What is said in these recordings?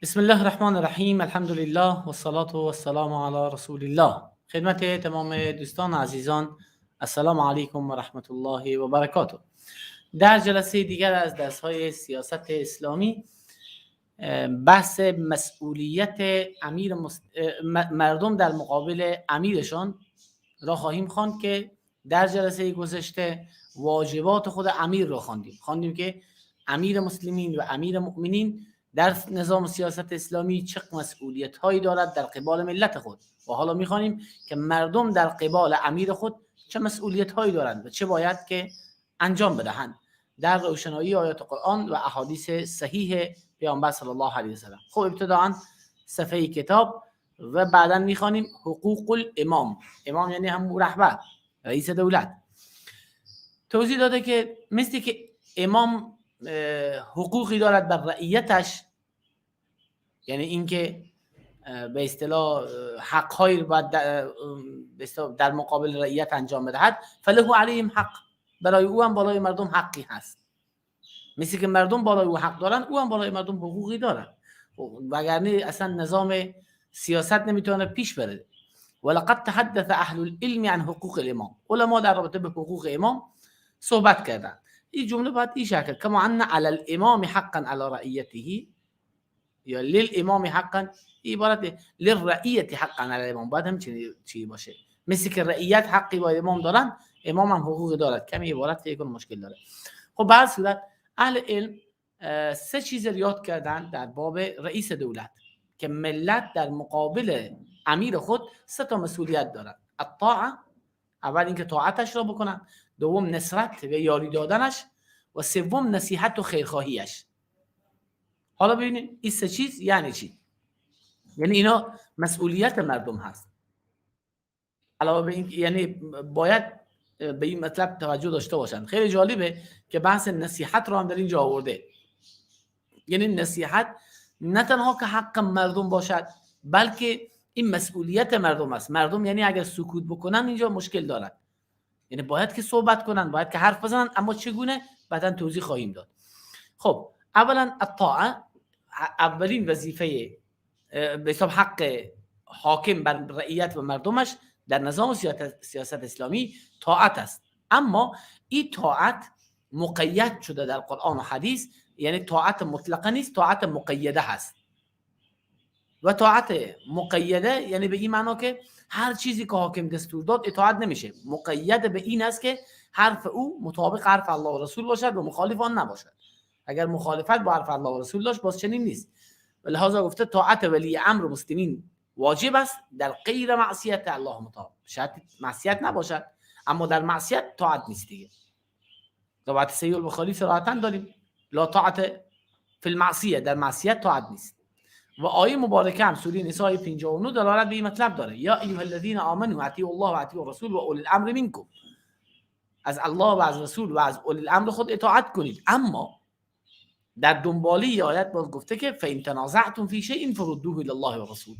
بسم الله الرحمن الرحیم. الحمد لله و الصلاة و السلام علی رسول الله. خدمت تمام دوستان عزیزان، السلام علیکم و رحمت الله و برکاته. در جلسه دیگر از درس‌های سیاست اسلامی بحث مسئولیت امیر مردم در مقابل امیرشان را خواهیم خواند که در جلسه گذشته واجبات خود امیر را خواندیم. خواندیم که امیر مسلمین و امیر مؤمنین در نظام سیاست اسلامی چه مسئولیت هایی دارد در قبال ملت خود، و حالا میخوانیم که مردم در قبال امیر خود چه مسئولیت هایی دارند و چه باید که انجام بدهند در روشنایی آیات قرآن و احادیث صحیح پیامبر صلی الله علیه و سلم. خب ابتداعا صفحه کتاب و بعدا میخوانیم حقوق الامام. امام یعنی هم رهبر، رئیس دولت. توضیح داده که مثل که امام حقوقی دارد بر رعیتش، یعنی اینکه به اصطلاح حق‌هایی باید در مقابل رعیت انجام بدهد، فله علیهم حق، برای او هم بالای مردم حقی هست. مثل که مردم بالای او حق دارن، او هم بالای مردم حقوقی دارن، وگرنه اصلا نظام سیاست نمیتونه پیش بره. ولقد تحدث اهل العلم عن حقوق الامام، علما در رابطه به حقوق امام صحبت کردن. این جمله باید این شکل، کما ان علی الامام حقا علی رعیته، یا للامام حقا، عبارت للرعیت حقا علی الامام باید هم چی باشه. مثل که رعیت حقی با امام دارن، امام هم حقوق دارد. کمی عبارت فکر کنم مشکل داره. خب به هر صورت اهل علم سه چیز یاد کردن در باب رئیس دولت که ملت در مقابل امیر خود سه تا مسئولیت دارد. الطاعه، اول اینکه طاعتش را بکنن، دوم نصرت و یاری دادنش، و سوم نصیحت و خیرخواهیش. حالا ببینید این سه چیز یعنی چی؟ یعنی اینا مسئولیت مردم هست. علاوه به این یعنی باید به این مطلب توجه داشته باشند. خیلی جالبه که بحث نصیحت رو هم در اینجا آورده. یعنی نصیحت نه تنها که حق مردم باشد، بلکه این مسئولیت مردم است. مردم یعنی اگر سکوت بکنن اینجا مشکل دارد، یعنی باید که صحبت کنن، باید که حرف بزنن، اما چگونه بعداً توضیح خواهیم داد. خب اولا الطاعه، اولین وظیفه به حساب حق حاکم بر رعیت و مردمش در نظام سیاست اسلامی طاعت است. اما این طاعت مقید شده در قرآن و حدیث، یعنی طاعت مطلقه نیست، طاعت مقیده هست. و طاعت مقیده یعنی به این معنا که هر چیزی که حاکم دستور داد اطاعت نمیشه. مقید به این است که حرف او مطابق حرف الله و رسول باشد و مخالف آن نباشد. اگر مخالفت با حرف الله و رسول داشت باز چنین نیست. و لهذا گفته طاعت ولی امر مسلمین واجب است در غیر معصیت الله متعال. شاید معصیت نباشد اما در معصیت طاعت نیست دیگه. روایت صحیح البخاری صراحتا داریم، لا طاعت فی المعصیه، در معصیت طاعت نیست. و آیه مبارکه هم سوره نساء 59 دلالت به این مطلب داره، یا ایها الذین آمنوا اطیعوا الله و اطیعوا الرسول و اولی الامر منکم، از الله و از رسول و از اولی الامر خود اطاعت کنید. اما در دنباله آیت باز گفته که فان تنازعتم فی شیء فردوه الی الله و رسول،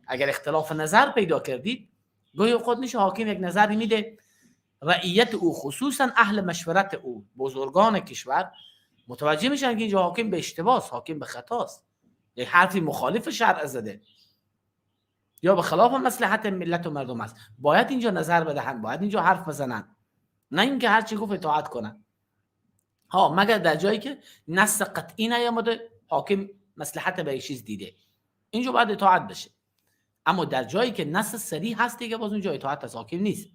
اگر اختلاف نظر پیدا کردید، گاهی اوقات میشه حاکم یک نظری میده، رعیت او خصوصا اهل مشورت او بزرگان کشور متوجه میشن که اینجا حاکم به اشتباهه، حاکم به خطاست، یک حرفی مخالف شرع زده یا به خلاف مصلحت ملت و مردم است، باید اینجا نظر بدهند، باید اینجا حرف بزنن، نه اینکه هر چی گفت اطاعت کنن. ها، مگر در جایی که نص قطعی نیامده، حاکم مصلحت به چیز دیده، اینجا باید اطاعت بشه. اما در جایی که نص صریح هست دیگه باز اونجا اطاعت از حاکم نیست.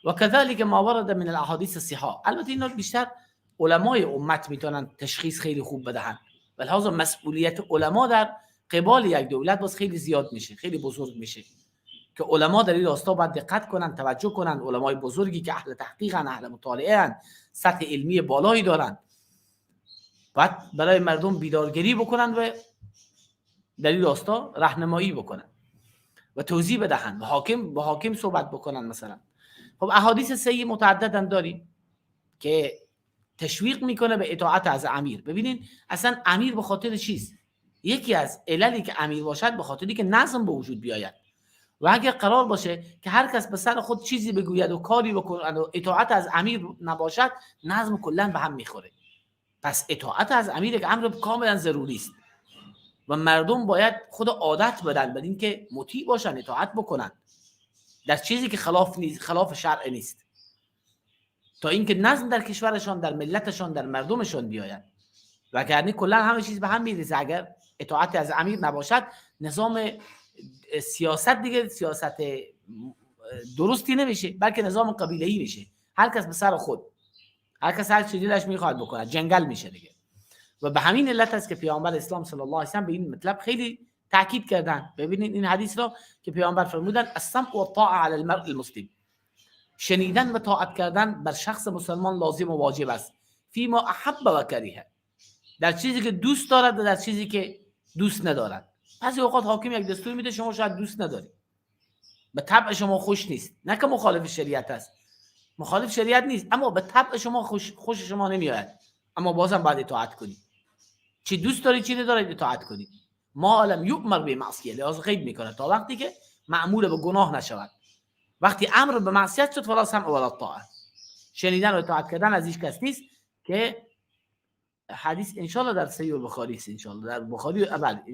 و کذالک ما ورد من الاحادیث الصحاح. البته اینا بیشتر علمای امت میتونن تشخیص خیلی خوب بدهن، ولهذا مسئولیت علما در قبال یک دولت باز خیلی زیاد میشه، خیلی بزرگ میشه که علما در این راستا باید دقت کنن، توجه کنن. علمای بزرگی که اهل تحقیقن، اهل مطالعه ان، سطح علمی بالایی دارن، باید برای مردم بیدارگری بکنن و در این راستا راهنمایی بکنن و توضیح بدهن و حاکم با حاکم صحبت بکنن مثلا. خب احادیث صحیح متعدد هم داریم که تشویق میکنه به اطاعت از امیر. ببینین اصلا امیر به خاطر چیست؟ یکی از عللی که امیر باشد به خاطری که نظم به وجود بیاید. و اگر قرار باشه که هر کس به سر خود چیزی بگوید و کاری بکند و اطاعت از امیر نباشد، نظم کلا به هم میخوره. پس اطاعت از امیر یک امر کاملا ضروری است. و مردم باید خود عادت بدن بر اینکه مطیع باشن، اطاعت بکنن در چیزی که خلاف نیست، خلاف شرع نیست، تا اینکه نظم در کشورشان، در ملتشان، در مردمشان بیاید. وگرنه کلا همه چیز به هم میریزه. اگر اطاعت از امیر نباشد، نظام سیاست دیگه سیاست درستی نمیشه، بلکه نظام قبیله‌ای میشه. هر کس به سر خود، هر کس هر چیزی دلش میخواد بکنه، جنگل میشه دیگه. و به همین علت است که پیامبر اسلام صلی الله علیه و سلم به این مطلب خیلی تاکید کردن. ببینید این حدیث را که پیامبر فرمودن السمع والطاعه علی المرء المسلم، شنیدن و طاعت کردن بر شخص مسلمان لازم و واجب است، فیما احب و کریه، در چیزی که دوست دارد و در چیزی که دوست ندارد. بعضی اوقات حاکم یک دستور میده، شما شاید دوست نداری، به طبع شما خوش نیست، نه که مخالف شریعت است، مخالف شریعت نیست، اما به طبع شما خوش شما نمیآید، اما بازم باید اطاعت کنید. چی دوست داری چی نداری اطاعت کنید. ما لم یؤمر بمعصیه، لحاظ قید میکنه تا وقتی که مأمور به گناه نشود. وقتی امر به معصیت شد فلا سمع ولا طاعه، شنیدن و اطاعت کردن از هیچ کس نیست. که حدیث ان شاء الله در صحیح البخاری است، ان شاء الله در بخاری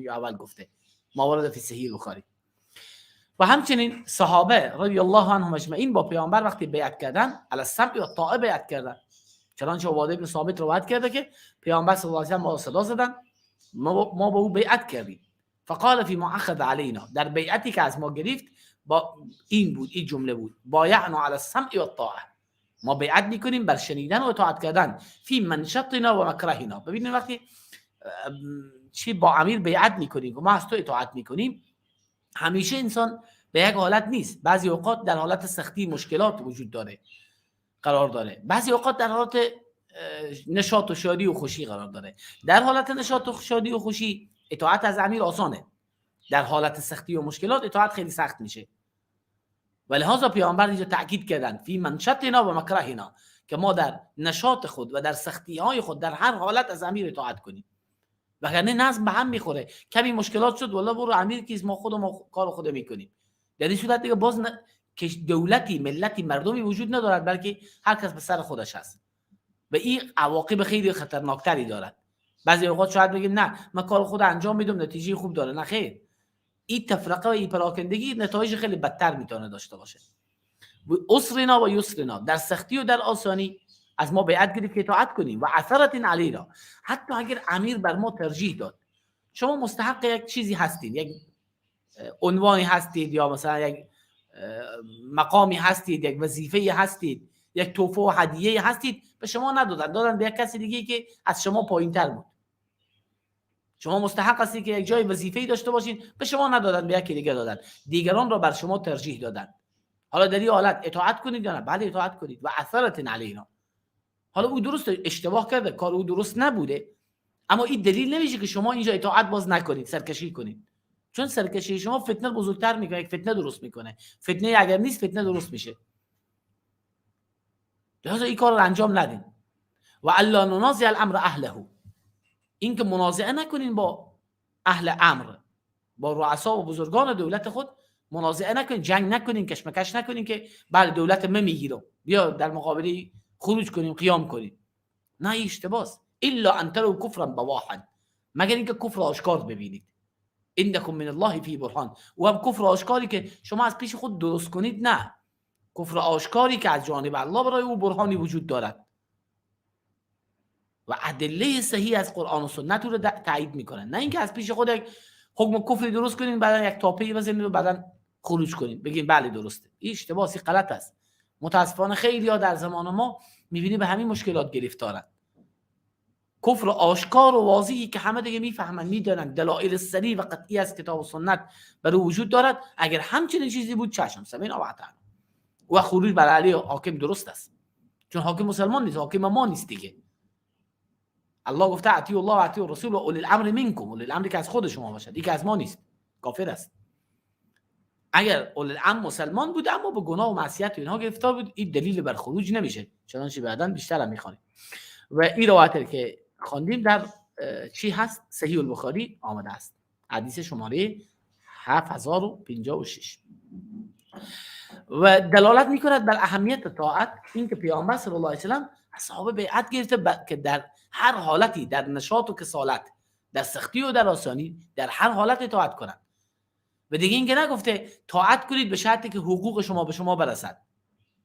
اول گفته ما ورد فی صحیح البخاری. و همچنین صحابه رضی الله عنهم اجمعین با پیامبر وقتی بیعت کردن علی السمع و الطاعه بیعت کردن، چنانچه عباده بن ثابت روایت کرده که پیامبر صلی الله علیه و آله ما صدا زدن، ما با او بیعت کردیم. فقال فی ما اخذ علینا، در بیعتی که از ما گرفت با این بود، این جمله بود، بایعنا علی السمع و الطاعه، ما بیعت میکنیم بر شنیدن و اطاعت کردن، فی منشطنا و مکرهنا. ببینید وقتی چی با امیر بیعت میکنیم و ما از تو اطاعت میکنیم، همیشه انسان به یک حالت نیست. بعضی اوقات در حالت سختی مشکلات وجود داره، قرار داره، بعضی اوقات در حالت نشاط و شادی و خوشی قرار داره. در حالت نشاط و شادی و خوشی اطاعت از امیر آسانه، در حالت سختی و مشکلات اطاعت خیلی سخت میشه. و لهذا پیامبر اینجا تاکید کردن فی منشطنا و مکرهنا، که ما در نشاط خود و در سختی های خود در هر حالت از امیر اطاعت کنیم، وگرنه نظم به هم میخوره. کمی مشکلات شد والله برو امیر کیست، ما خود ما کار خود میکنیم. در این صورت دیگه باز که دولتی ملتی مردمی وجود ندارد، بلکه هر کس به سر خودش هست و این عواقب خیلی خطرناکتری دارد. بعضی اوقات شاید بگیم نه من کار خود انجام میدم نتیجه خوب داره، نه خیر، این تفرقه و این پراکندگی نتایج خیلی بدتر میتونه داشته باشه. و اسرنا و یسرنا، در سختی و در آسانی از ما بیعت گرفت که اطاعت کنیم. و عثرت علینا، حتی اگر امیر بر ما ترجیح داد، شما مستحق یک چیزی هستید، یک عنوانی هستید، یا مثلا یک مقامی هستید، یک وظیفه هستید، یک تحفه و هدیه هستید، به شما ندادن، دادن به یک کسی دیگه که از شما پایین‌تر بود. شما مستحق هستید که یک جای وظیفه‌ای داشته باشید، به شما ندادن، به یکی دیگه دادن، دیگران را بر شما ترجیح دادن. حالا در این حالت اطاعت کنید یا نه؟ بله اطاعت کنید. و اثرت علینا، حالا او درست اشتباه کرده، کار او درست نبوده، اما این دلیل نمیشه که شما اینجا اطاعت باز نکنید، سرکشی کنید، چون سرکشی شما فتنه بزرگتر میکنه، یک فتنه درست میکنه. فتنه اگر نیست فتنه درست میشه. لذا این کار رو انجام ندین. و الا ننازع الامر اهله، این که منازعه نکنین با اهل امر، با رؤسا و بزرگان دولت خود منازعه نکنین، جنگ نکنین، کشمکش نکنین که بله دولت من میگیرم، بیا در مقابلی خروج کنیم، قیام کنیم. نه، این اشتباهه. الا ان تروا کفرا بواحا، مگر اینکه کفر آشکار ببینید. عندکم من الله فی برهان، و هم کفر آشکاری که شما از پیش خود درست کنید نه، کفر آشکاری که از جانب الله برای او برهانی وجود دارد و ادله صحیح از قرآن و سنت رو تایید میکنن، نه اینکه از پیش خود یک حکم کفری درست کنین، بعدا یک تاپه‌ای بزنید و بعدا خروج کنین بگین بله درسته. این اشتباهی غلط است. متاسفانه خیلی‌ها در زمان ما میبینی به همین مشکلات گرفتارن. کفر آشکار و واضحی که همه دیگه میفهمن، میدونن، دلایل صریح و قطعی از کتاب و سنت برای وجود دارد، اگر همچنین چیزی بود چشم سمعنا و اطعنا و خروج بر علیه حاکم درست است، چون حاکم مسلمان نیست، حاکم ما نیست دیگه. الله گفته اطیعوا الله و اطیعوا الرسول و اولی الامر منکم، اولی الامر که از خود شما باشد، دیگه از ما نیست، کافر است. اگر اولی الامر مسلمان بود اما به گناه و معصیت و اینها گرفتار بود، این دلیل بر خروج نمیشه، چنانچه بعداً بیشتر هم میخوانیم. و این روایت که خواندیم در چی هست؟ صحیح البخاری آمده است، حدیث شماره 7056. و دلالت میکند بر اهمیت طاعت، این که پیامبر صلی الله علیه و سلم اصحاب بیعت گرفته که در هر حالتی، در نشاط و کسالت، در سختی و در آسانی، در هر حالت اطاعت کنند. و دیگه اینکه نگفته طاعت کنید به شرطی که حقوق شما به شما برسد.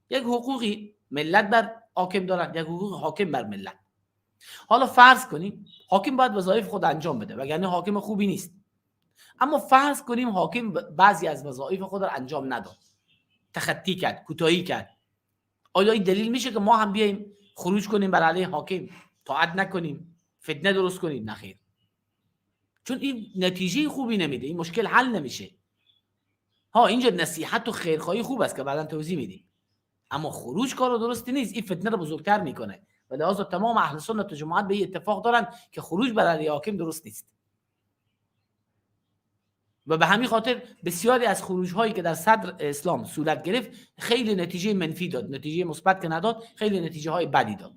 یک حقوقی ملت بر حاکم دارد، یک حقوق حاکم بر ملت. حالا فرض کنیم حاکم باید وظایف خود انجام بده، وگرنه حاکم خوبی نیست. اما فرض کنیم حاکم بعضی از وظایف خود را انجام نداد، تخطی کرد، کوتاهی کرد. آیا این دلیل میشه که ما هم بیایم خروج کنیم بر علیه حاکم، طاعت نکنیم، فتنه درست کنیم؟ نخیر، چون این نتیجه خوبی نمیده، این مشکل حل نمیشه. ها، اینجا نصیحت و خیرخواهی خوب است که بعدا توضیح میدیم، اما خروج کار درستی نیست، این فتنه رو بزرگتر میکنه. و لذا تمام اهل سنت و جماعت به اتفاق دارن که خروج بر علیه حاکم درست نیست. و به همین خاطر بسیاری از خروج هایی که در صدر اسلام صورت گرفت خیلی نتیجه منفی داد، نتیجه مثبت که نداد، خیلی نتیجه های بدی داد.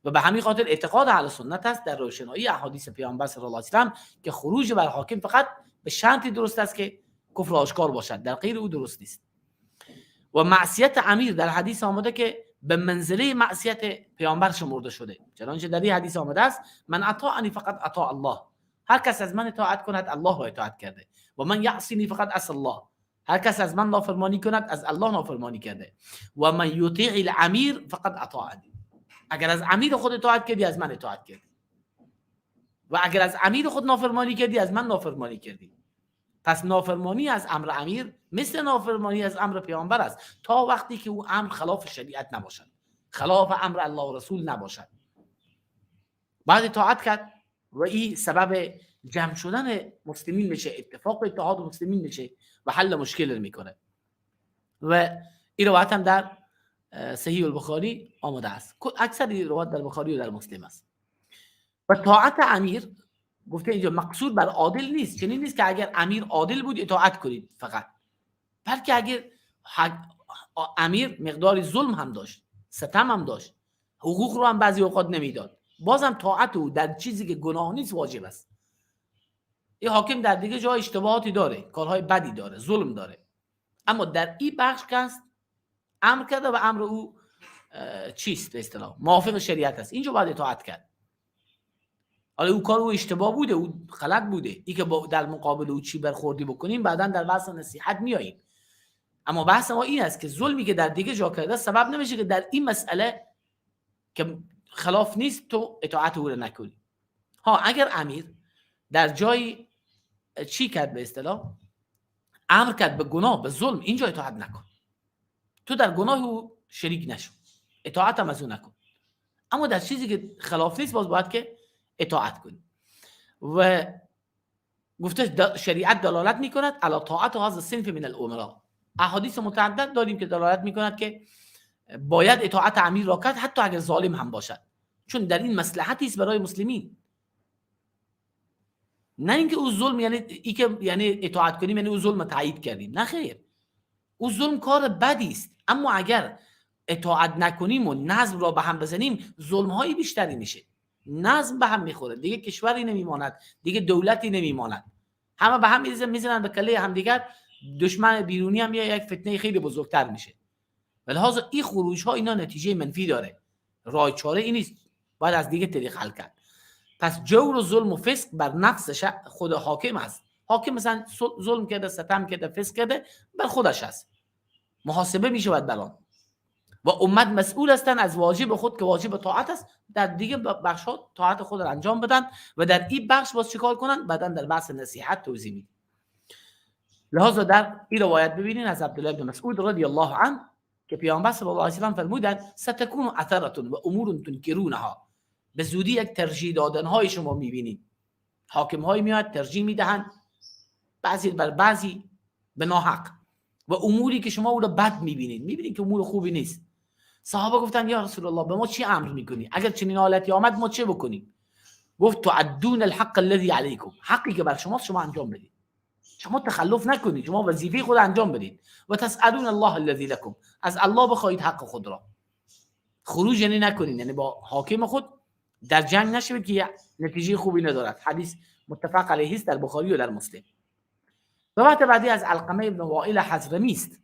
و به همین خاطر اعتقاد اهل سنت است در روشنایی احادیث پیامبر صلی الله علیه و سلم که خروج بر حاکم فقط به شرطی درست است که کفر آشکار باشد، در غیر او درست نیست. و معصیت امیر در حدیث آمده که به منزله معصیت پیامبر شمرده شده، چنانچه در این حدیث آمده است من اطاعنی فقط اطاع الله، هر کس از من اطاعت کند الله را اطاعت کرده، و من یعصینی فقط عصی الله، هر کس از من نافرمانی کند از الله نافرمانی کرده، و من یطیع الامیر فقط اطاعنی، اگر از امیر خود اطاعت کردی از من اطاعت کردی، و اگر از امیر خود نافرمانی کردی از من نافرمانی کردی. پس نافرمانی از امر امیر مثل نافرمانی از امر پیامبر است، تا وقتی که او امر خلاف شریعت نباشد، خلاف امر الله و رسول نباشد. بعد اطاعت کرد و این سبب جمع شدن مسلمین میشه، اتفاق اتحاد مسلمین میشه و حل مشکل میکنه. و این روایت هم در صحیح البخاری آمده است، اکثر این روایت در بخاری و در مسلم است. و طاعت امیر گفته اینجا مقصود بر عادل نیست، چنین نیست که اگر امیر عادل بود اطاعت کنید فقط، بلکه اگر امیر مقداری ظلم هم داشت، ستم هم داشت، حقوق رو هم بعضی اوقات نمیداد، بازم طاعت او در چیزی که گناه نیست واجب است. این حاکم در دیگه جای اشتباهاتی داره، کارهای بدی داره، ظلم داره، اما در این بخش که است امر کرده و امر او چیست به اصطلاح موافق شریعت است، اینجا باید اطاعت کرد. حالا او کار او اشتباه بوده، او غلط بوده، ای که در مقابل او چی برخوردی بکنیم بعدا در بحث نصیحت میاییم. اما بحث ما این است که ظلمی که در دیگه جا کرده سبب نمیشه که در این مسئله که خلاف نیست تو اطاعت او رو نکنی. ها، اگر امیر در جای چی کرد به اصطلاح امر کرد به گناه، به ظلم، اینجا اطاعت نکن، تو در گناه او شریک نشو، اطاعت هم از او نکن. اما در چیزی که خلاف نیست باز باید که اطاعت کنی. و گفته شریعت دلالت میکند علی طاعت هذا الصنف من الامراء. احادیث متعدد داریم که دلالت میکند که باید اطاعت امیر را کرد حتی اگر ظالم هم باشد، چون در این مصلحتی است برای مسلمین. نه اینکه او ظلم یعنی ای که یعنی اطاعت کنیم یعنی او ظلم تایید کردیم، نه خیر، او ظلم کار بدی است، اما اگر اطاعت نکنیم و نظم را به هم بزنیم ظلم های بیشتری میشه، نظم به هم میخوره، دیگه کشوری نمیماند، دیگه دولتی نمیماند، همه به هم میزنن به کله همدیگر، دشمن بیرونی هم یک فتنه خیلی بزرگتر میشه. ولهذا این خروج ها اینا نتیجه منفی داره، راه چاره این نیست، باید از دیگه طریق حل کرد. پس جور و ظلم و فسق بر نفس خود حاکم است. حاکم مثلا ظلم کرده، ستم کرده، فسق کرده، بر خودش است، محاسبه میشود بر آن. و امت مسئول هستند از واجب خود که واجب طاعت است، در دیگه بخش ها طاعت خود را انجام بدن و در این بخش باز چیکار کنن بعدا در بحث نصیحت توضیح میدیم. لذا در این روایت ببینین از عبدالله بن مسعود رضی الله عنه که پیامبر صلی الله علیه و سلم فرمودند ستکون اثرة و امور تنکرونها، به زودی یک ترجیح دادن های شما میبینید، حاکم های میاد ترجیح میدهند بعضی بر بعضی به ناحق و اموری که شما او را بد میبینید، میبینید که امور خوبی نیست. صحابه گفتن یا رسول الله به ما چی امر میکنی؟ اگر چنین حالتی آمد ما چه بکنیم؟ گفت تعدون الحق الذي علیکم، حقی که بر شما شما انجام بدید، شما تخلف نکنید، شما وظیفه خود انجام بدید. و تسالون الله الذي لكم، از الله بخواهید حق خود را. خروج یعنی نکنید، یعنی با حاکم خود در جنگ نشوید که نتیجه خوبی ندارد. حدیث متفق علیه است در بخاری و در مسلم. روایت بعدی از علقمه ابن وائل حضرمی است،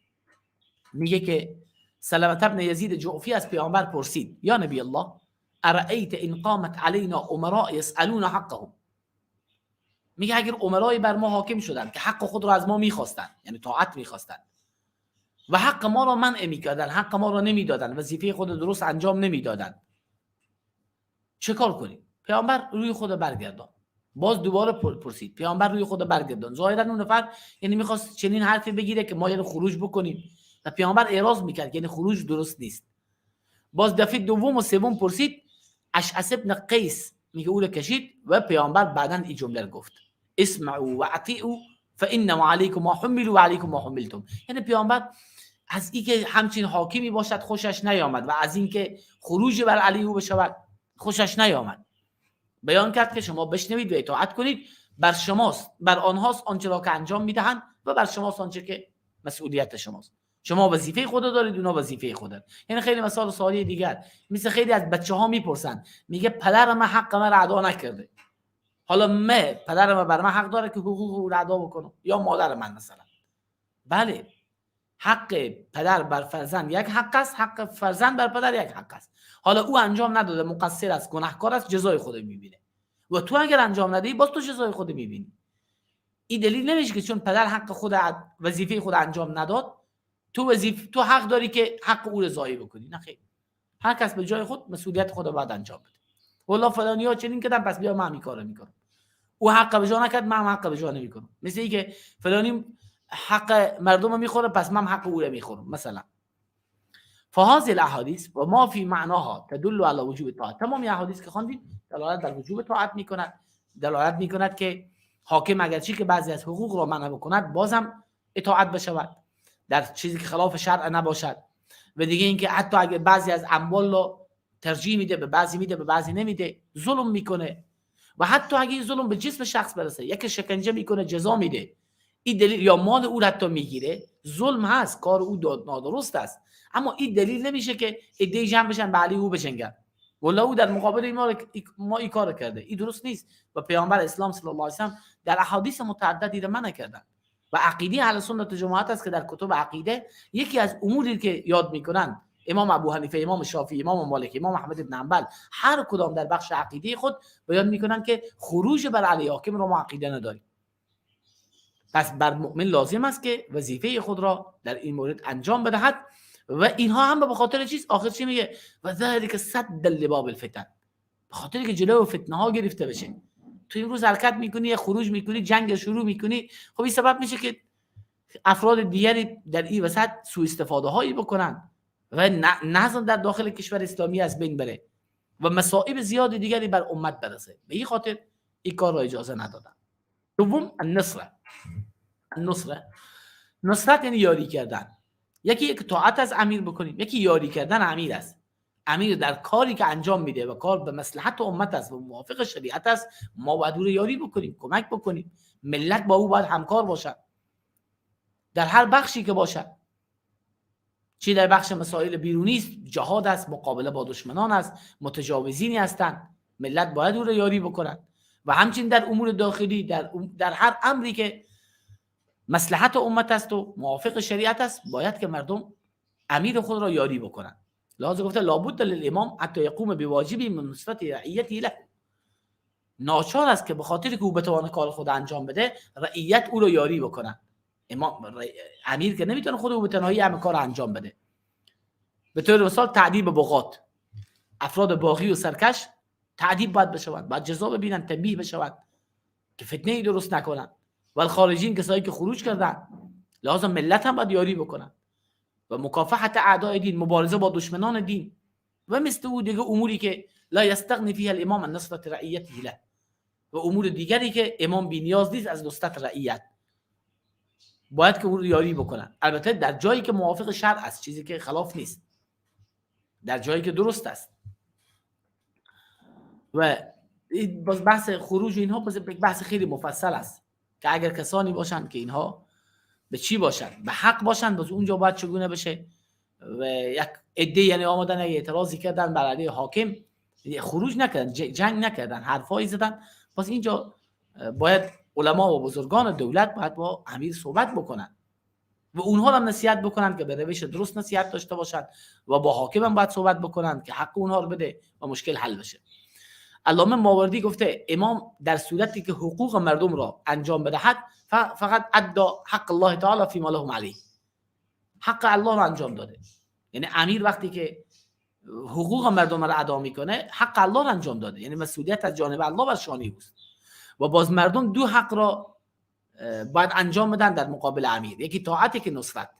میگه که سلمة ابن یزید جعفی از پیامبر پرسید یا نبی الله ارأیت ان قامت علینا امراء یسألون حقهم، میگه اگر امرای بر ما حاکم شدند که حق خود را از ما میخواستند، یعنی طاعت میخواستند، و حق ما را منع میکردن، حق ما را نمیدادن، وظیفه خود درست انجام نمیدادن، چه کار کنیم؟ پیامبر روی خود برگردان. باز دوباره پرسید، پیامبر روی خود برگردان. ظاهرا اون نفر یعنی میخواست چنین حرفی بگیره که ما یعنی خروج بکنیم و پیامبر اعراض میکرد، یعنی خروج درست نیست. باز دفعه دوم و سوم پرسید، اشعث ابن قیس میگه او رو کشید و پیامبر بعداً این جمله رو گفت: اسمعوا و اطیعوا فانما علیکم ما حملوا و علیکم ما حملتم. یعنی پیامبر از اینکه همچین حاکمی باشد خوشش نیامد و از اینکه خروج بر علیه او بشود خوشش نیامد. بیان کرد که شما بشنوید و اطاعت کنید، بر شماست، بر آنهاست آنچه را که انجام میدهند و بر شماست آنچه که مسئولیت شماست. شما وظیفه خود دارید، اونا وظیفه خود دارند. یعنی خیلی مثال ساده دیگر، مثل خیلی از بچه‌ها میپرسن، میگه پدر من حق من را ادا نکرده، حالا من پدر من بر من حق داره که حقوق او را ادا بکنم یا مادر من مثلا؟ بله، حق پدر بر فرزند یک حق است، حق فرزند بر پدر یک حق است. حالا او انجام نداده، مقصر است، گناهکار است، جزای خود میبینه، و تو اگر انجام ندی باز تو جزای خود میبینی. این دلیل نمیشه که چون پدر حق خود وظیفه خود انجام نداد تو تو حق داری که حق او رو ضایع بکنی. نه خیر، هر کس به جای خود مسئولیت خود رو باید انجام بده. والله فلانی‌ها چنین کردن پس بیا من این کارو میکنم، او حق به جا نکرد من حق به جا نمیکنم. مثل اینکه فلانی حق مردم رو میخوره پس من حق او رو میخورم مثلا. فهذه الاحادیث و ما فی معناها تدل علی وجوب طاعت. تمام احادیث که خواندید دلالت بر وجوب طاعت میکند، دلالت میکند که حاکم اگرچه که بعضی از حقوق را منع بکند بازم اطاعت بشود در چیزی که خلاف شرع نباشد. و دیگه اینکه حتی اگر بعضی از اموال را ترجیح میده به بعضی میده به بعضی نمیده، ظلم میکنه، و حتی اگه ظلم به جسم شخص برسه، یکی شکنجه میکنه، جزا میده، این دلیل یا مال او حتی میگیره، ظلم هست، کار او نادرست است، اما این دلیل نمیشه که عده‌ای جمع بشن به علی او بجنگن، والله او در مقابل ما این کار کرده، این درست نیست. و پیامبر اسلام صلی الله علیه و سلم در احادیث متعددی را منع کردن. و عقیده اهل سنت جماعت است که در کتب عقیده یکی از اموری که یاد میکنن امام ابو حنیفه، امام شافعی، امام مالک، امام احمد بن حنبل، هر کدام در بخش عقیده خود بیان میکنن که خروج بر علی حاکم را ما عقیده نداریم. پس بر مؤمن لازم است که وظیفه خود را در این مورد انجام بدهد. و اینها هم به خاطر چیز آخر چی میگه؟ و ذلک سد لباب الفتن، به خاطر که جلو فتنه ها گرفته بشه. تو این روز حرکت میکنی، خروج میکنی، جنگ شروع میکنی، خب این سبب میشه که افراد دیگری در این وسط سوء استفاده هایی بکنن و نظم در داخل کشور اسلامی از بین بره و مصائب زیاد دیگری بر امت برسه. به این خاطر این کار را اجازه ندادن. دوم النصره. النصره، نصرت یعنی یاری کردن. یکی یک طاعت از امیر بکنیم، یکی یاری کردن امیر است. امیر در کاری که انجام میده و کار به مصلحت امت است و موافق شریعت است، ما باید او رو یاری بکنیم، کمک بکنیم. ملت با او باید همکار باشد در هر بخشی که باشد، چی در بخش مسائل بیرونی است، جهاد است، مقابله با دشمنان است، متجاوزینی هستند، ملت باید او رو یاری بکنند. و همچنین در امور داخلی، در هر امری که مصلحت امت است و موافق شریعت است، باید که مردم امیر خود را یاری بکنند. لحاظ گفته لابد للامام حتی یقوم بواجبی من نصرت رعیتی له. ناچار است که به خاطر که او بتواند کار خود انجام بده، رعیت او را یاری بکنند. امام امیر که نمیتونه خود او به تنهایی همه کار انجام بده. به طور مثال تعذیب بغات، افراد باغی و سرکش تعذیب باید بشوند، باید جزا ببینن، تنبیه بشوند که فتنه ای درست نکنن. و الخارجین، کسایی که خروج کردن، لازم ملت هم باید یاری بکنن. و مکافحت اعداء دین، مبارزه با دشمنان دین و مثل او دیگه اموری که لا یستغنی فیها الامام عن نصرت رعیته له، و امور دیگری که امام بی نیاز نیست از نصرت رعیت، باید که او رو یاری بکنن. البته در جایی که موافق شرع است، چیزی که خلاف نیست، در جایی که درست است. و باز بحث خروج اینها باز بحث خیلی مفصل است که اگر کسانی باشند که اینها به چی باشن، به حق باشن، باز اونجا باید چگونه بشه. و یک عده یعنی آمدن اعتراضی کردن بر علیه حاکم، خروج نکردن، جنگ نکردن، حرفایی زدن، باز اینجا باید علما و بزرگان دولت باید با امیر صحبت بکنن و اونها هم نصیحت بکنن که به روش درست نصیحت داشته باشن و با حاکم هم باید صحبت بکنن که حق اونها رو بده و مشکل حل بشه. علامه ماوردی گفته امام در صورتی که حقوق مردم را انجام بدهد فقط ادا حق الله تعالی فی ما لهم علیه، حق الله را انجام داده. یعنی امیر وقتی که حقوق مردم را ادا میکنه حق الله را انجام داده، یعنی مسئولیت از جانب الله بر شانه اوست. و باز مردم دو حق را باید انجام بدن در مقابل امیر، یکی طاعت، که نصرت،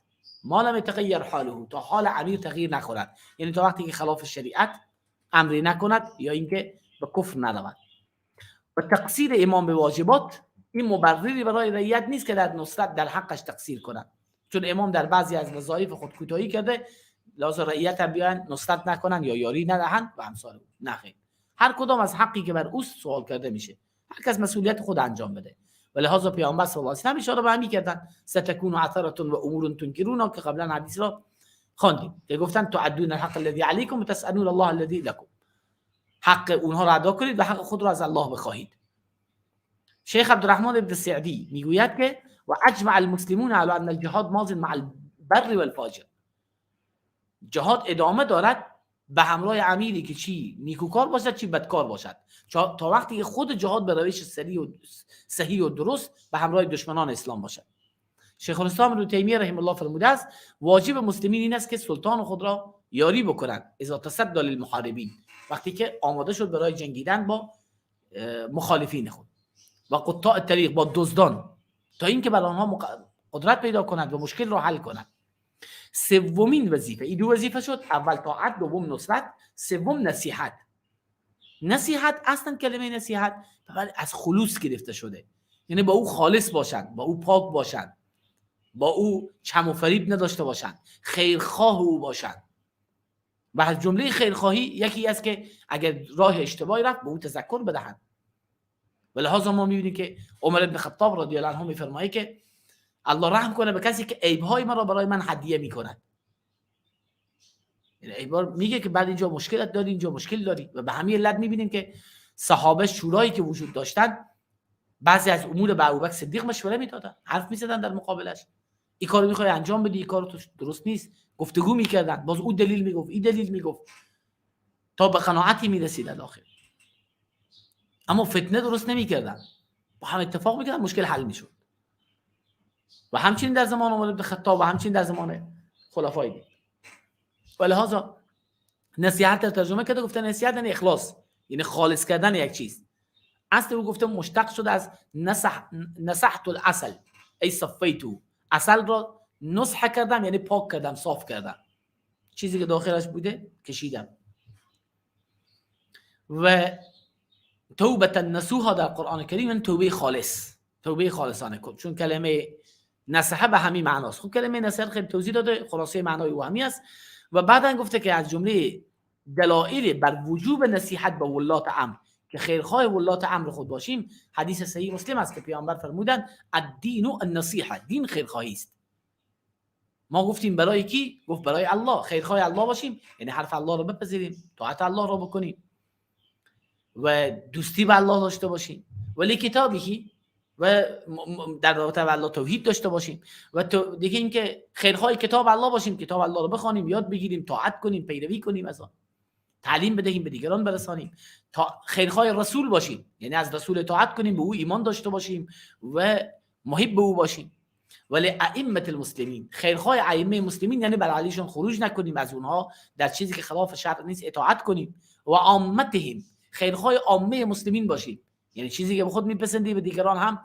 ما لم یتغیر حاله، تا حال امیر تغییر نخورد، یعنی تا وقتی که خلاف شریعت امری نکند یا اینکه به کفر نرود. و تقصیر امام به واجبات این مبرری برای رعیت نیست که در نصرت در حقش تقصیر کند، چون امام در بعضی از وظایف خود کوتاهی کرده، لازم رعیت هم بیان نصرت نکنن یا یاری ندهند و امثال او. نه، هر کدام از حقی که بر اوست سوال کرده میشه، هر کس مسئولیت خود انجام بده. و لهذا پیامبر صلی الله علیه و سلم اشاره به همین کردن، ستکون عثرة و امور تنکرون، که قبلا حدیث را خواندیم که گفتن تعدون الحق الذی علیکم و تسالون الله الذی لکم، حق اونها را ادا کنید و حق خود را از الله بخواهید. شیخ عبدالرحمن ابن سعدی میگوید که و اجمع المسلمون علی ان الجهاد ماض مع البر والفاجر، جهاد ادامه دارد به همراه امیری که چی نیکوکار باشد چی بدکار باشد، تا وقتی خود جهاد به روش صحیح و درست به همراه دشمنان اسلام باشد. شیخ الاسلام ابن تیمیه رحمه الله فرموده است واجب مسلمین این است که سلطان خود را یاری بکنند، اذا تصدى للمحاربین، وقتی که آماده شد برای جنگیدن با مخالفین خود، و قطاع الطریق، با دزدان، تا اینکه بر آنها قدرت پیدا کند و مشکل را حل کند. سومین وظیفه، این دو وظیفه شد، اول طاعت، دوم نصرت، سوم نصیحت. نصیحت اصلا کلمه نصیحت از خلوص گرفته شده، یعنی با او خالص باشند، با او پاک باشند، با او چم و فریب نداشته باشند، خیرخواه او باشند. و از جمله خیرخواهی یکی است که اگر راه اشتباهی رفت به او تذکر بدهند. و لهذا ما می‌بینیم که عمر بن خطاب رضی الله عنه می‌فرماید که الله رحم کنه به کسی که عیب‌های من را برای من هدیه می‌کند. یعنی عیب‌ها میگه که بعد اینجا مشکلت داری، اینجا مشکل داری. و به همین علت می‌بینیم که صحابه شورایی که وجود داشتن بعضی از امور به ابوبکر صدیق مشوره میدادن، حرف می‌زدن در مقابلش، این کارو می‌خوای انجام بدی، این کارو تو درست نیست، گفتگو می‌کردن، باز او دلیل میگفت، این دلیل میگفت، تا به قناعتی می‌رسیدن آخر. اما فتنه درست نمی‌کردن، با هم اتفاق می‌کردن، مشکل حل می‌شد. و همچنین در زمان عمر بن خطاب و همچنین در زمان خلفای دیگر. و لهذا نصیحت ترجمه کرده، گفته نصیحت یعنی اخلاص، یعنی خالص کردن یک چیز. اصل او گفته مشتق شده از نصحت العسل، ای صفیتو، عسل را نصح کردم یعنی پاک کردم، صاف کردم، چیزی که داخلش بوده کشیدم. و توبه النصوح در قرآن کریم یعنی توبه خالص، توبه خالصانه کن، چون کلمه نصحه به همین معناست. خب کلمه نصحه خیلی توضیح داده، خلاصه معنای او همی است. و بعدا گفته که از جمله دلایل بر وجوب نصیحت به ولات امر که خیرخواه ولات امر خود باشیم، حدیث صحیح مسلم است که پیامبر فرمودند الدین النصیحه، دین خیرخواهی است. ما گفتیم برای کی؟ گفت برای الله. خیرخواه الله باشیم یعنی حرف الله رو بپذیریم، طاعت الله رو بکنیم و دوستی به الله داشته باشیم، ولی کتابی و در رابطه با الله توحید داشته باشیم، و دیگه اینکه خیرخواه کتاب الله باشیم، کتاب الله رو بخوانیم، یاد بگیریم، طاعت کنیم، پیروی کنیم، از آن تعلیم بدهیم، به دیگران برسانیم. تا خیرخواه رسول باشیم یعنی از رسول اطاعت کنیم، به او ایمان داشته باشیم و محب به او باشیم. ولی ائمه المسلمین، خیرخواه ائمه مسلمین یعنی بر علیشون خروج نکنیم، از اونها در چیزی که خلاف شرع نیست اطاعت کنیم. و عامتهم، خیرخواه عامه مسلمین باشیم یعنی چیزی که به خود میپسندی به دیگران هم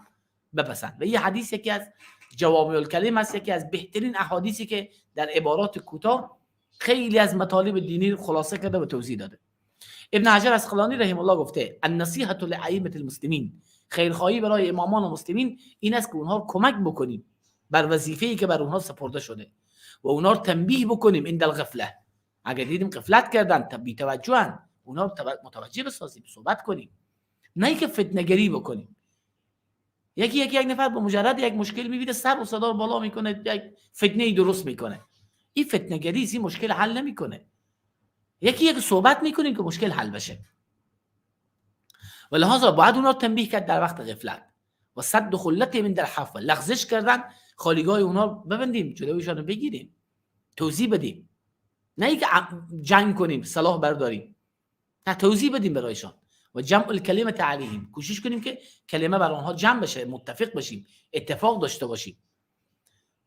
بپسند. و این حدیث یکی از جوامع الکلم است، یکی از بهترین احادیثی که در عبارات کوتاه خیلی از مطالب دینی خلاصه کرده و توضیح داده. ابن حجر عسقلانی رحمه الله گفته النصیحه لائمه المسلمین، خیرخواهی برای امامان و مسلمین این است که اونها رو کمک بکنیم بر وظیفه‌ای که بر اونها سپرده شده و اونها رو تنبیه بکنیم عند الغفله، اگر دیدیم غفلت کردن، بی‌توجهن، اونها رو متوجه بسازیم، صحبت کنیم، نه اینکه فتنه‌گری بکنیم. یکی یک نفر با مجرد یک مشکل می‌بینه سر و صدا بالا میکنه، یک فتنه‌ای درست میکنه. این فتنه‌گری این مشکل حل نمیکنه. یکی یک صحبت میکنیم که مشکل حل بشه. و لهذا باید اونا رو تنبیه کرد در وقت غفلت و صد خلت من در حفوه، لغزش کردن خالیگاه اونا ببندیم، جلویشان رو بگیریم، توضیح بدیم، نه اینکه جنگ کنیم، سلاح برداریم، نه، توضیح بدیم برایشان. و جمع الکلمه علیهم، کوشش کنیم که کلمه بر آنها جمع بشه، متفق بشیم، اتفاق داشته باشیم.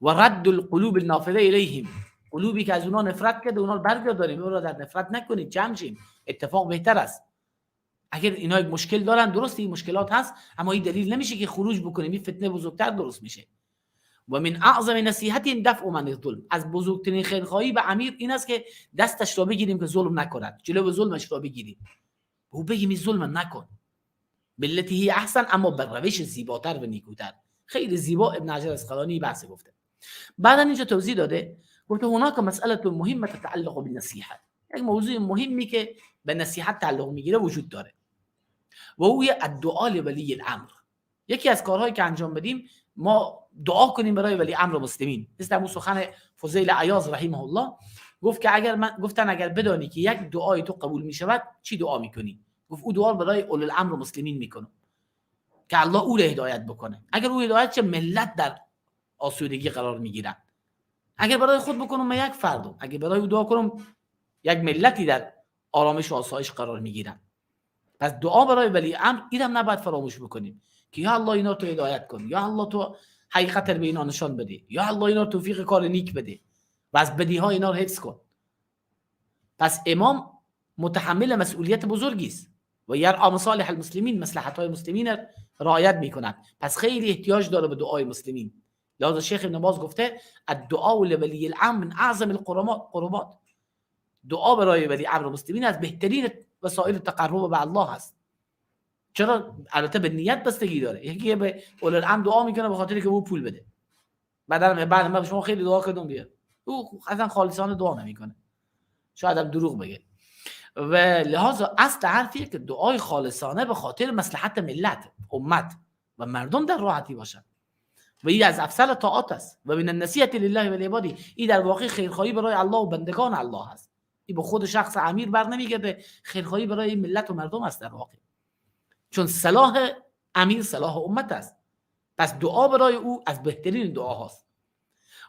و رد القلوب النافذه الیهم، قلوبی که از اونها نفرت کرده اونها رو برگردانیم، اونها رو در نفرت نکنید، جمع شیم، اتفاق بهتر است. اگر اینا یک مشکل دارن، درست این مشکلات هست، اما این دلیل نمیشه که خروج بکنیم، این فتنه بزرگتر درست میشه. و من اعظم نصیحت دفع من الظلم، از بزرگترین خیرخواهی به امیر این است که دستش را بگیریم که ظلم نکند، جلو ظلمش را بگیریم، او بگیم این ظلم نکن، بالتي هي احسن، اما بر روش زیباتر و نیکوتر. خیلی زیبا ابن حجر عسقلانی بحث گفته. بعدا اینجا توضیح داده، گفته هناك مسأله مهمه تتعلق بالنصیحه، یک موضوع مهمی که به نصیحت تعلق میگیره وجود داره، و او الدعاء لولی الامر. یکی از کارهایی که انجام بدیم، ما دعا کنیم برای ولی امر مسلمین. مثل همون سخن فضیل عیاض رحمه الله، گفت که اگر من گفتن اگر بدانی که یک دعای تو قبول میشود چی دعا میکنی؟ گفت او دعا برای اولی الامر مسلمین میکنم که الله او را هدایت بکنه. اگر او هدایت چه، ملت در آسودگی قرار میگیرن. اگر برای خود بکنم من یک فردم، اگر برای او دعا کنم یک ملتی در آرامش و آسایش قرار میگیرن. پس دعا برای ولی امر اینم نباید فراموش بکنیم که یا الله اینا تو هدایت کن، یا الله تو حقیقت رو به اینا نشان بده، یا الله اینا توفیق کار نیک بده و از بدی ها اینا رو حفظ کن. پس امام متحمل مسئولیت بزرگی است و یرعى مصالح المسلمین، مصلحت های مسلمین رعایت میکند. پس خیلی احتیاج داره به دعای مسلمین. لذا شیخ ابن باز گفته الدعاء لولی الامر من اعظم القربات، دعا برای ولی امر مسلمین از بهترین وسایل تقرب به الله هست. چرا؟ البته به نیت بستگی داره. یکی به اولی الامر دعا میکنه به خاطر که او پول بده، بعد من شما خیلی دعا کردم بیاد، او اصلا خالصانه دعا نمیکنه، شاید هم دروغ بگه. و لحاظ اصل حرفیه که دعای خالصانه به خاطر مصلحت ملت، امت و مردم در راحتی باشد و این از افضل طاعات است. و من النصیحة لله و لعباده، این در واقع خیرخواهی برای الله و بندگان الله است. این به خود شخص امیر بر نمیگرده، خیرخواهی برای ملت و مردم است در واقع، چون صلاح امیر صلاح امت است. پس دعا برای او از بهترین دعاهاست.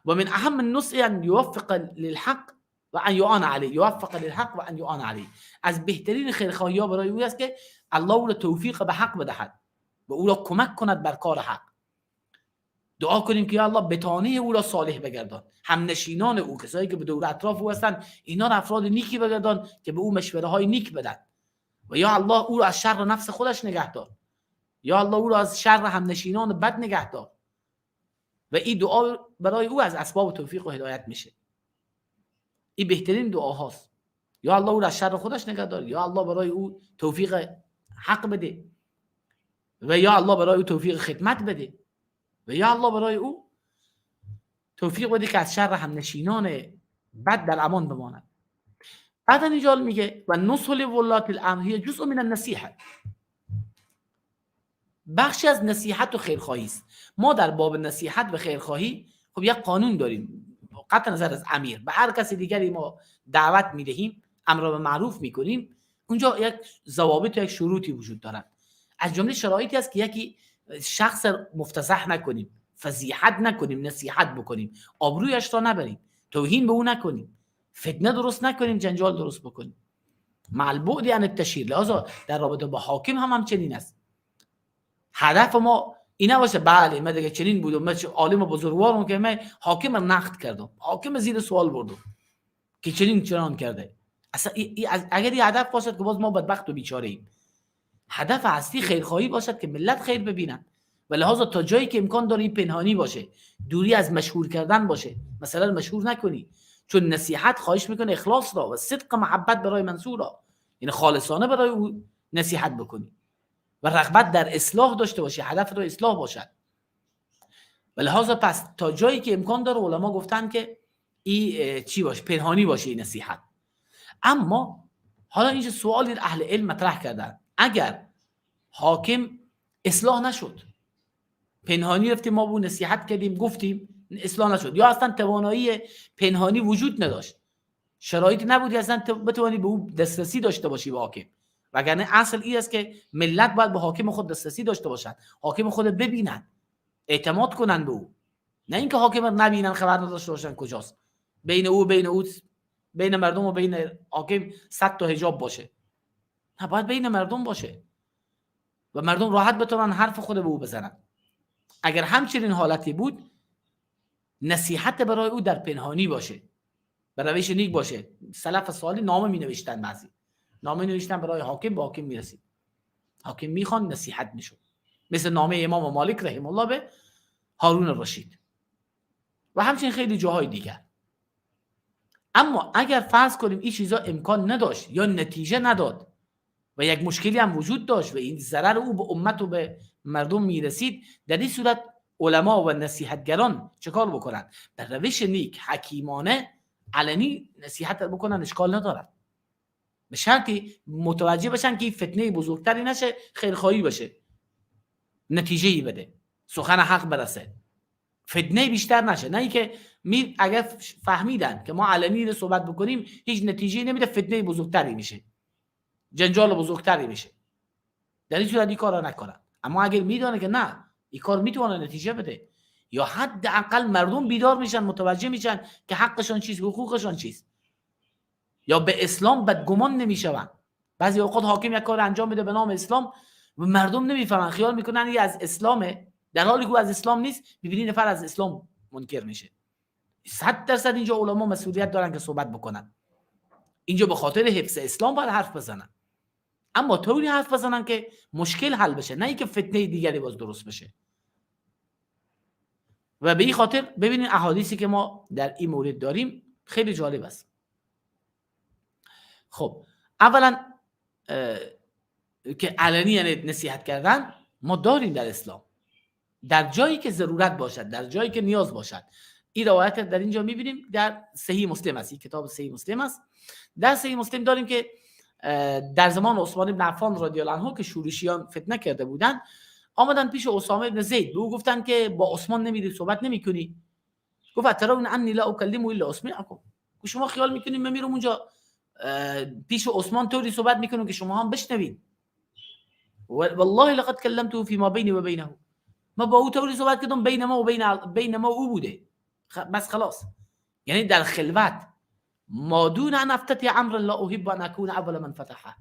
و من اهم النصح ان یوفق للحق و ان یعان علیه، یوفق للحق و ان یعان علیه، از بهترین خیرخواهی ها برای او است که الله او را توفیق به حق بدهد و او را کمک کند بر کار حق. دعا کنیم که یا الله بتانه او را صالح بگردان، همنشینان او، کسایی که به دور اطراف او هستند، اینا را افراد نیکی بگردان که به او مشوره های نیک بدن. و یا الله او را از شر نفس خودش نگه دار، یا الله او را از شر همنشینان بد نگه دار. و این دعا برای او از اسباب توفیق و هدایت میشه. این بهترین دعاهاست. یا الله او را از شر خودش نگه دار، یا الله برای او توفیق حق بده، و یا الله برای او توفیق خدمت بده، و یا الله برای او توفیق بده که از شر همنشینان بد در امان بماند. بعدا اینجا میگه و نصح لولات الامر هي جزء من النصیحه، بخشی از نصیحت و خیرخواهی است. ما در باب نصیحت و خیرخواهی خب یک قانون داریم، قطع نظر از امیر به هر کسی دیگری ما دعوت میدهیم، امر به معروف میکنیم، اونجا یک ضوابط و یک شروطی وجود دارد. از جمله شرایطی است که یکی شخص مفتضح نکنیم، فضیحت نکنیم، نصیحت بکنیم، آبرویش را نبریم، توهین به او نکنیم، فتنه درست نکنیم، جنجال درست بکنیم. مع البعد عن التشهیر. لذا در رابطه با حاکم هم همچنین است. هدف ما این نباشه بله من دیگه چنین بودم، من عالم و بزرگوارم که من حاکم رو نقد کردم، حاکم زیر سوال بردم که چنین چنان کرده. اصلا اگر این هدف باشد که باز ما بدبخت و بیچاره ایم. هدف اصلی خیرخواهی باشد که ملت خیر ببینن و لحاظ تا جایی که امکان داره این پنهانی باشه، دوری از مشهور کردن باشه، مثلا مشهور نکنی، چون نصیحت خواهش میکنه اخلاص را و صدق محبت برای منصور را، یعنی خالصانه برای او نصیحت بکنی و رغبت در اصلاح داشته باشی، هدف تو اصلاح باشد. و لحاظ پس تا جایی که امکان داره علما گفتن که ای چی باشه، پنهانی باشه این نصیحت. اما حالا اینجا سوالی اهل علم مطرح کردن، اگر حاکم اصلاح نشد، پنهانی رفتیم ما به نصیحت کردیم گفتیم اصلاح نشد، یا اصلا توانایی پنهانی وجود نداشت، شرایطی نبود که اصلا بتوانی به او دسترسی داشته باشی به حاکم، وگرنه اصل این است که ملت باید به حاکم خود دسترسی داشته باشند، حاکم خود ببینند، اعتماد کنند به او، نه اینکه حاکم رو نبینن خبر نداشته باشن کجاست، بین او بین مردم و بین حاکم 100 تا حجاب باشه. نه، باید بین مردم باشه و مردم راحت بتونن حرف خود به او بزنن. اگر همچنین حالتی بود، نصیحت برای او در پنهانی باشه، به روش نیک باشه. سلف صالح نامه می نوشتن، بعضی نامه نوشتن برای حاکم، به حاکم می رسید، حاکم می خوان، نصیحت می شد. مثل نامه امام مالک رحمه الله به هارون الرشید و همچنین خیلی جاهای دیگر. اما اگر فرض کنیم این چیزا امکان نداشت یا نتیجه نداد و یک مشکلی هم وجود داشت و این ضرر او به امت و به مردم میرسید، در این صورت علما و نصیحتگران چه کار بکنن؟ در روش نیک حکیمانه علنی نصیحت بکنن، اشکال ندارد، به شرطی متوجه بشن که این فتنه بزرگتری نشه، خیرخواهی باشه، نتیجه‌ای بده، سخن حق برسه، فتنه بیشتر نشه. نه اینکه اگر فهمیدن که ما علنی رو صحبت بکنیم هیچ نتیجه‌ای نمیده، فتنه بزرگتری میشه، جنجال بزرگتری میشه، در این صورت این کارا نکنن. اما اگر میدانه که نه، این کار میتونه نتیجه بده یا حداقل مردم بیدار میشن، متوجه میشن که حقشان چیست، حقوقشان چیست، یا به اسلام بدگمان نمیشون. بعضی اوقات حاکم یک کار انجام میده به نام اسلام و مردم نمیفهمن، خیال میکنن این از اسلامه، در حالی که از اسلام نیست. میبینی نفر از اسلام منکر میشه. 100% اینجا علما مسئولیت دارن که صحبت بکنن. اینجا به خاطر حفظ اسلام باید حرف بزنن، اما طوری حرف بزنن که مشکل حل بشه، نه اینکه فتنه دیگری باز درست بشه. و به این خاطر ببینید احادیثی که ما در این مورد داریم خیلی جالب است. خب اولا که علنی یعنی نصیحت کردن ما داریم در اسلام، در جایی که ضرورت باشد، در جایی که نیاز باشد. این روایت در اینجا میبینیم در صحیح مسلم است، این کتاب صحیح مسلم است. در صحیح مسلم داریم که در زمان عثمان بن عفان رضی الله عنه که شورشیان فتنه کرده بودند، آمدن پیش اسامه بن زید، به او گفتن که با عثمان نمیری صحبت نمیکنی. گفت اترون انی لا اکلمه الا اسمعکم. شما خیال میکنید من میرم اونجا پیش عثمان طوری صحبت میکنم که شما هم بشنوید؟ والله لقد کلمته فيما بیني و بینه. ما با او طوری صحبت کردم بین ما و بین ما او بوده، بس خلاص. یعنی در خلوت، ما دون ان افتتح امرا لا احب ان اكون اول من فتحه،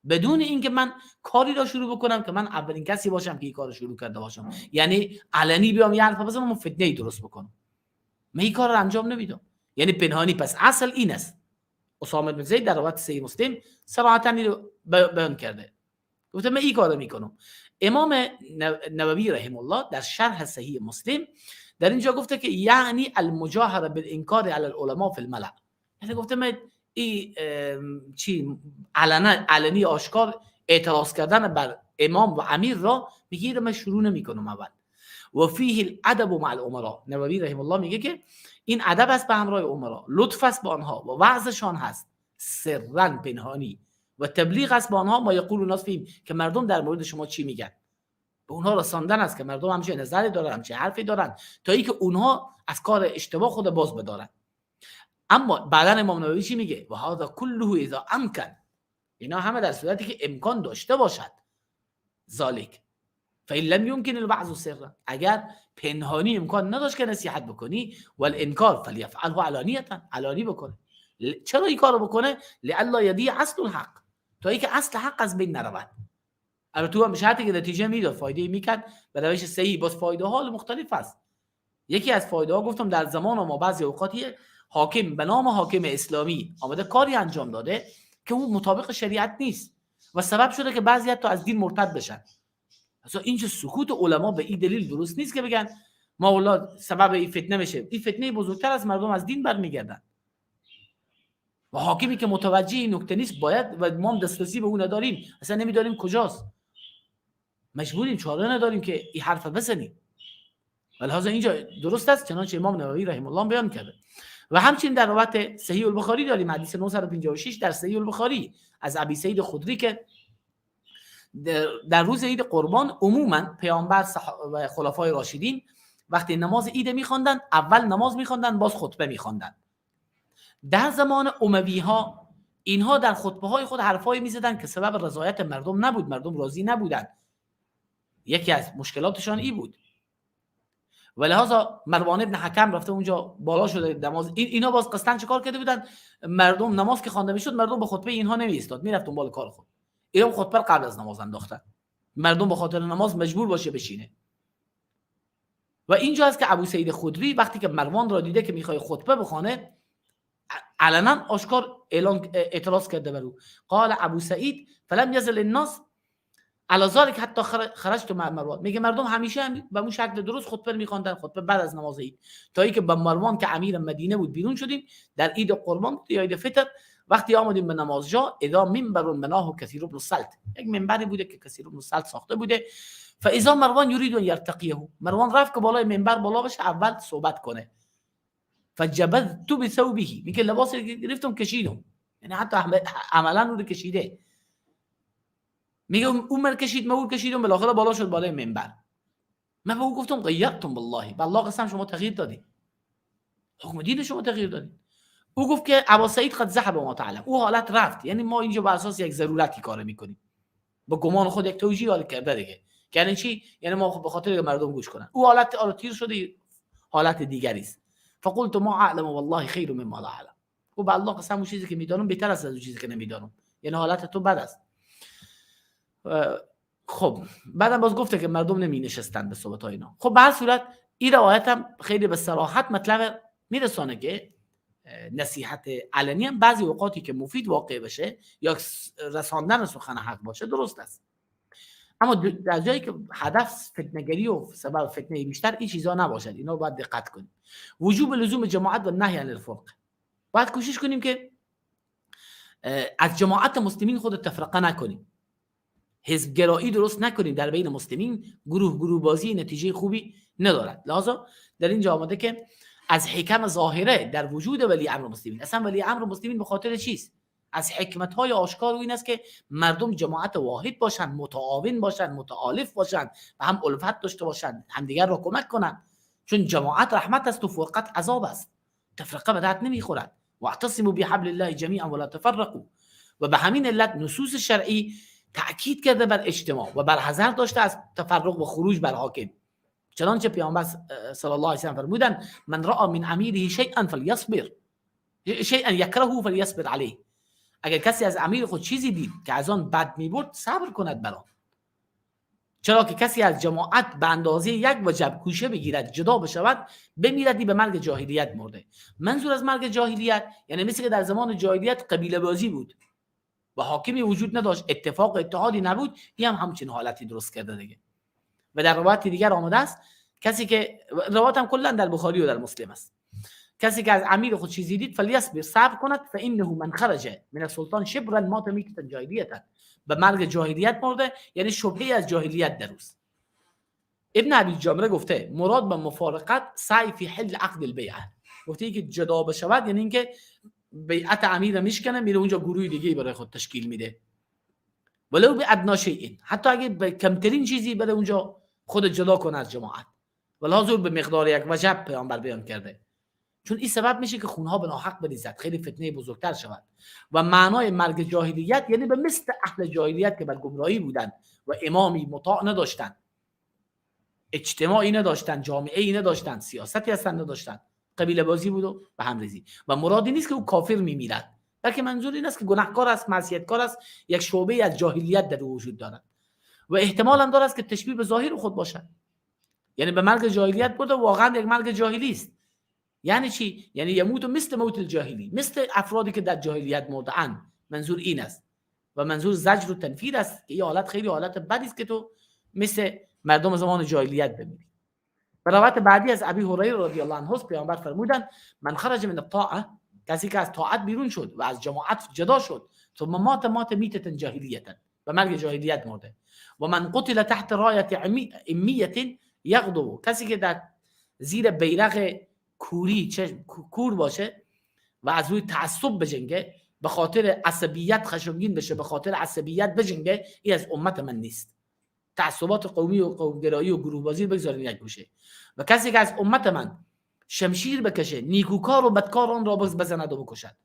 بدون اینکه من کاری را شروع بکنم که من اولین کسی باشم که این کار رو شروع کرده باشم، یعنی علنی بیام یه حرف بزنم و فتنه ای درست بکنم، من این کار رو انجام نمیدم، یعنی پنهانی. پس اصل این است. اسامه بن زید در روایت صحیح مسلم صراحتا این رو بیان کرده، گفته من این کارو میکنم. امام نووی رحم الله در شرح صحیح مسلم در اینجا گفته که یعنی المجاهره بالانکار علی العلماء فی الملأ، یعنی گفته من این چی علنی آشکار اعتراض کردن بر امام و امیر را میگه من شروع نمیکنم اول. و فیه الادب مع الامراء، نووی رحم الله میگه که این ادب است به همراه امرا، لطف است با آنها و وعظشان هست سرا پنهانی، و تبلیغ است با آنها ما یقول الناس فیهم، که مردم در مورد شما چی میگن، به اونها رساندن است که مردم همچه نظری دارن، همچه حرفی دارن، تا اینکه اونها از کار اشتباه خود باز بدارن. اما بعدا امام نووی چی میگه؟ و هذا كله اذا امکن، اینا همه در صورتی که امکان داشته باشد. ذالک فإن لم يمكن الوعظ سرا، اگر پنهانی امکان نداشت که نصیحت بکنی، والانکار فلیفعله علانیه، علانی بکنه. چرا این کارو بکنه؟ لئلا یضیع اصل الحق، تا اینکه اصل حق از بین نرود. البته هم به شرطی که نتیجه میداد، فایده میکرد به روش صحیح. باز فایده ها مختلف است. یکی از فایده ها گفتم در زمان ما بعضی اوقاتی حاکم به نام حاکم اسلامی آمده کاری انجام داده که اون مطابق شریعت نیست و سبب شده که بعضی حتی از دین مرتد بشن. اصلا اینجا سکوت علما به این دلیل درست نیست که بگن ما والله سبب این فتنه میشه. این فتنه بزرگتر از مردم از دین برمیگردن و حاکمی که متوجه این نکته نیست باید، و ما هم دسترسی به اون نداریم، اصلا نمیدانیم کجاست، مجبوریم، چاره نداریم که این حرف بزنیم. ولهذا اینجا درست است چنانچه امام نووی رحمه الله بیان کرده. و همچنین در روایت صحیح البخاری داریم حدیث 956 در صحیح البخاری از ابی سعید خدری که در روز عید قربان عموما پیامبر و خلفای راشدین وقتی نماز عید میخواندن، اول نماز میخواندن، باز خطبه میخواندن. در زمان اموی ها اینها در خطبه های خود حرفایی میزدن که سبب رضایت مردم نبود، مردم راضی نبودند. یکی از مشکلاتشان این بود. و لهذا مروان ابن حکم رفته اونجا بالا شده نماز، اینا باز قصدن چه کار کرده بودن؟ مردم نماز که خوانده میشد مردم به خطبه اینها نمی ایستاد، میرفت دنبال کار خود. اینا خطبه قبل از نماز انداختن، مردم به خاطر نماز مجبور باشه بشینه. و اینجا است که ابو سعید خدری وقتی که مروان را دیده که میخواد خطبه بخونه، علنا آشکار اعلان اعتراض کرده بر او. قال ابو سعید فلم یزل الناس علی ذلک حتی خرجت مع مروان. میگه مردم همیشه هم به اون شکل درست خطبه میخواندن، خطبه بعد از نماز عید، تا اینکه با مروان که امیر مدینه بود بیرون شدیم در عید قربان یا عید فطر. وقتی آمدیم به نمازجا، اذا منبر بناه کثیر بن الصلت، یک منبری بوده که کثیر بن الصلت ساخته بوده. فاذا مروان یرید ان یرتقیه، مروان رفت که بالای منبر بالا بشه اول صحبت کنه. فجبذت بثوبه، میگه لباس گرفتم کشیدم، یعنی حتی عملا اون رو کشیده. میگه اون من کشید، من اون کشیدم، بالاخره بالا شد بالای منبر. من به او گفتم غیرتم بالله، بالله قسم شما تغییر دادید، حکم دین شما تغییر دادید. او گفت که ابا سعید قد ذهب ما تعلم، او حالت رفت. یعنی ما اینجا بر اساس یک ضرورتی کار میکنیم، با گمان خود یک توجیه حال کرده دیگه. یعنی چی؟ یعنی ما به خاطر مردم گوش کنن. او حالت آره تیر شده، حالت دیگری است. فقلت ما اعلم والله خیر مما لا اعلم. او به الله قسم اون چیزی که میدانم بهتر است از اون چیزی که نمیدانم، یعنی حالت تو بد است. خب بعدم باز گفته که مردم نمی نشستن به صحبت های اینا. خب به هر صورت این روایت هم خیلی به صراحت مطلب میرسانه که نصیحت علنی هم بعضی اوقاتی که مفید واقع بشه یا رساندن سخن حق باشه درست است، اما در جایی که هدف فتنه‌گری و سبب فتنه بیشتر این چیزا نباشد، اینا باید دقت کنیم. وجوب لزوم جماعت و نهی عن الفرق، باید کوشش کنیم که از جماعت مسلمین خود تفرقه نکنیم، حزب گرایی درست نکنیم در بین مسلمین، گروه گروه بازی نتیجه خوبی ندارد. لذا در اینجا آمده که از حکم ظاهره در وجود ولی امر مسلمین، اصلا ولی امر مسلمین به خاطر چیست؟ از حکمت‌های آشکار این است که مردم جماعت واحد باشند، متعاون باشند، متعالف باشند و هم الفت داشته باشند، همدیگر را کمک کنند، چون جماعت رحمت است و فرقت عذاب است، تفرقه به درد نمیخورد. واعتصموا بحبل الله جمیعا ولا تفرقوا. و به همین علت نصوص شرعی تأکید کرده بر اجتماع و بر حذر داشته از تفرق و خروج بر حاکم. چنانچه پیامبر صلی الله علیه و سلم فرمودند من رأى من امیره شیئا فلیصبر، شیئا یکرهه فلیصبر علیه. اگر کسی از امیر خود چیزی دید که از آن بد میبرد صبر کند بر آن، چرا که کسی از جماعت به اندازه یک وجب کوشه بگیرد جدا بشود بمیردی به مرگ جاهلیت مرده. منظور از مرگ جاهلیت یعنی مثل که در زمان جاهلیت قبیله بازی بود و حاکمی وجود نداشت، اتفاق اتحادی نبود، این هم همچین حالتی درست کرده دیگه. و در روایت دیگر آمده است کسی که روایت هم کلا در بخاری و در مسلم است، کسی که از امیر خود چیزی دید فلیصبر، صبر کند، فانه من خرج من السلطان شبرا مات میتة جاهلیت، به مرگ جاهلیت مرده، یعنی شبهه از جاهلیت در اوست. ابن ابی جمره گفته مراد به مفارقت سعی فی حل عقد البیعه، گفته که جدا بشود یعنی اینکه بیعت امیر میشکنه، میره اونجا گروه دیگه برای خود تشکیل میده، ولو به ادنا شیء، حتی اگه به کمترین چیزی بره اونجا خود جدا کنه از جماعت، ولحاظ به مقدار یک وجب پیامبر بیان کرده، چون این سبب میشه که خونها به ناحق بریزد، خیلی فتنه بزرگتر شود. و معنای مرگ جاهلیت یعنی به مثل اهل جاهلیت که بر گمراهی بودند و امامی مطاع نداشتند، اجتماعی نداشتند، جامعه‌ای نداشتند، سیاستی اصلا نداشتند، قبیله بازی بود و به هم ریزی. و مرادی نیست که او کافر میمیرد، بلکه منظور این است که گناهکار است، معصیتکار است، یک شعبه از جاهلیت در او وجود دارد و احتمال هم دارد است که تشبیه به ظاهر خود باشد، یعنی به مرگ جاهلیت برده، واقعا یک مرگ جاهلی است. یعنی چی؟ یعنی یموت مثل موت الجاهلی، مثل افرادی که در جاهلیت مرده‌اند، منظور این است. و منظور زجر و تنفیر است که این حالت خیلی حالت بدی است که تو مثل مردم زمان جاهلیت بمیری. روایت بعدی از ابی هریره رضی الله عنه پیامبر فرمودند من خرج من الطاعه، کسی که از طاعت بیرون شد و از جماعت جدا شد، ثم مات مات میتة جاهلیه، به مرگ جاهلیت مرده. و من قتل تحت رایه امیه یغدو، کسی که در زیر بیرق کوری چشم کور باشه و از روی تعصب بجنگه، به خاطر عصبیت خشمگین بشه، به خاطر عصبیت بجنگه، این از امت من نیست. تعصبات قومی و قومگرایی و گروهبازی بگذارین یک گوشه. و کسی که از امت من شمشیر بکشه، نیکوکار و بدکار آن را بزند و بکشد،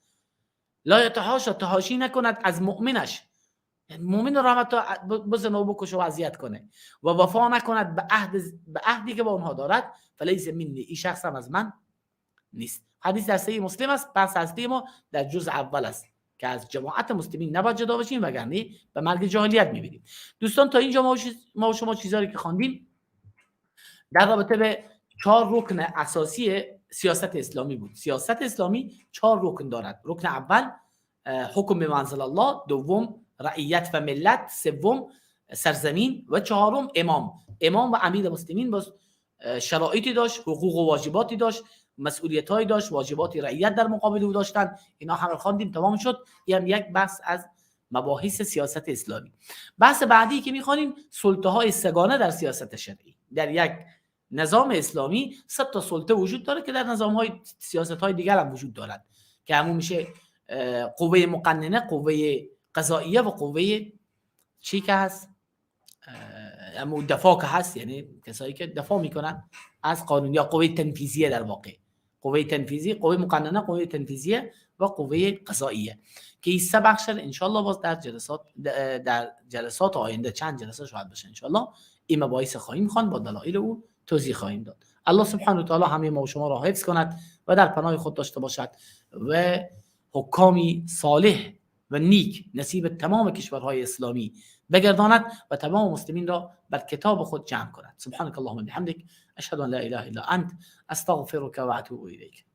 لا یتحاشا، تحاشی نکند از مؤمنش، مؤمن را حتی بزنه و بکشه و اذیت کنه، و وفا نکند به عهدی که با اونها دارد، فلیس منی، این شخص هم از من نیست. حدیث در صحیح مسلم است. بحث اصلی ما در جزء اول است. که از جماعت مسلمین نباید جدا بشیم، وگرنه به مرگ جاهلیت میبینیم. دوستان تا اینجا ما و شما چیزایی که خواندیم در رابطه به 4 رکن اساسی سیاست اسلامی بود. سیاست اسلامی 4 رکن دارد. رکن اول حکم به منزل الله، دوم رعیت و ملت، سوم سرزمین و چهارم امام. امام و امیر مسلمین باز شرایطی داشت، حقوق و واجباتی داشت، مسئولیت‌هایی داشت، واجبات رعیت در مقابل او داشتن. اینا همه خواندیم، تمام شد. این هم یک بحث از مباحث سیاست اسلامی. بحث بعدی که می‌خوانیم سلطه‌های سگانه در سیاست شرعی. در یک نظام اسلامی 3 تا سلطه وجود داره که در نظام‌های سیاست‌های دیگر هم وجود دارد، که همون میشه قوه مقننه، قوه قضاییه و قوه چی که هست، همون دفاع که هست، یعنی کسایی که دفاع میکنن از قانون، یا قوه تنفیذیه. در واقع قوه تنفیذی، قوه مقننه، قوه تنفیذیه و قوه قضاییه، که این 3 بخش ان شاء الله باز در جلسات آینده، چند جلسه شاید باشه ان شاء الله، این مباحث خواهیم خواند، با دلایل او توضیح خواهیم داد. الله سبحانه و تعالی همه ما و شما را حفظ کند و در پناه خود داشته باشد و حکامی صالح و نیک نصیب تمام کشورهای اسلامی بگرداند و تمام مسلمین را بر کتاب خود جمع کند. سبحانك اللهم بحمدك، اشهد ان لا اله الا انت، استغفرك و اتوب الیک.